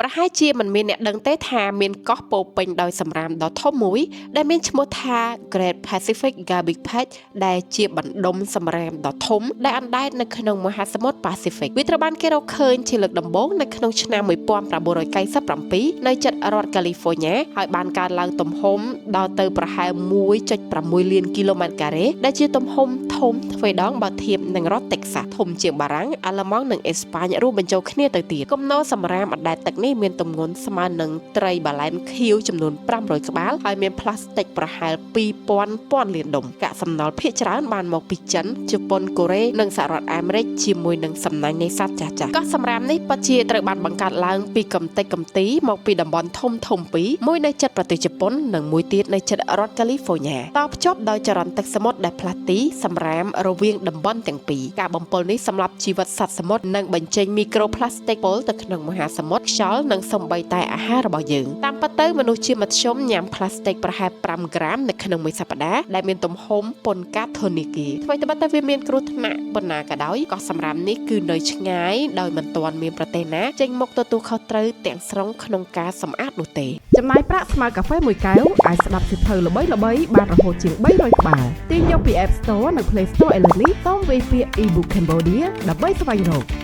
ប្រហែលជាមិនមានអ្នកដឹងទេថាមានកោះពោរពេញដោយសំរាមដ៏ធំមួយដែលមានឈ្មោះថា Great Pacific Garbage Patch ដែលជាបណ្ដុំសំរាមដ៏ធំដែលអណ្ដែតនៅក្នុងមហាសមុទ្រប៉ាស៊ីហ្វិកវាត្រូវបានគេរកឃើញជាលើកដំបូងនៅក្នុងឆ្នាំ1997នៅជិតរដ្ឋកាលីហ្វ័រញ៉ាហើយបានកើនឡើងទំហំដល់ទៅប្រហែល1.6លានគីឡូម៉ែត្រការ៉េដែលជាទំហំធំទ្វេដងបើធៀបនឹងរដ្ឋតិចសាសធំជាងបារាំងអាល្លឺម៉ង់និងអេស្ប៉ាញរួមបញ្ចូលគ្នាទៅទៀតគំនរសំរាមអណ្ដែតទឹកនេះមានទម្ងន់ស្មើនឹងត្រីបាឡែនខៀវចំនួន500ក្បាលហើយមានផ្លាស្ទិកប្រហែល2000ពាន់លានដុំកាកសំណល់ភាគច្រើនបានមកពីចិនជប៉ុនកូរ៉េនិងសហរដ្ឋអាមេរិកជាមួយនឹងសំណាញ់នេសាទចាស់ៗកោះសំរាមនេះពិតជាត្រូវបានបង្កើតឡើងពីកំទេចកំទីមកពីតំបន់ធំធំពីរមួយនៅជិតប្រទេសជប៉ុននិងមួយទៀតនៅជិតរដ្ឋកាលីហ្វ័រញ៉ាតភ្ជាប់ដោយចរន្តទឹកសមុទ្រដែលផ្លាស់ទីសំរាមរវាងតំបន់ទាំងពីរការបំពុលនេះសម្លាប់ជីវិតសត្វសមុទ្រនិងបញ្ចេញមីក្រូផ្លាស្ទិកពុលទៅក្នុងមហាសមុទ្រខ្យល់និងសូម្បីតែអាហាររបស់យើងតាមពិតទៅមនុស្សជាមធ្យមញ៉ាំផ្លាស្ទិកប្រហែល5ក្រាមនៅក្នុងមួយសប្តាហ៍ដែលមានទំហំប៉ុនកាតធនាគារអ្វីត្បិតតែវាមានគ្រោះថ្នាក់ប៉ុណ្ណាក៏ដោយកោះសំរាមនេះគឺនៅឆ្ងាយដោយមិនទាន់មានប្រទេសណាចេញមុខទទួលខុសត្រូវទាំងស្រុងក្នុងការសម្អាតនោះទេ ចំណាយប្រាក់ស្មើកាហ្វេមួយកែវអាចស្ដាប់សៀវភៅល្បីៗបានរហូតជាង300ក្បាលទាញយកពី App Store និង Play Store ឥឡូវនេះសូមវាយពាក្យ eBook Cambodia ដើម្បីស្វែងរក។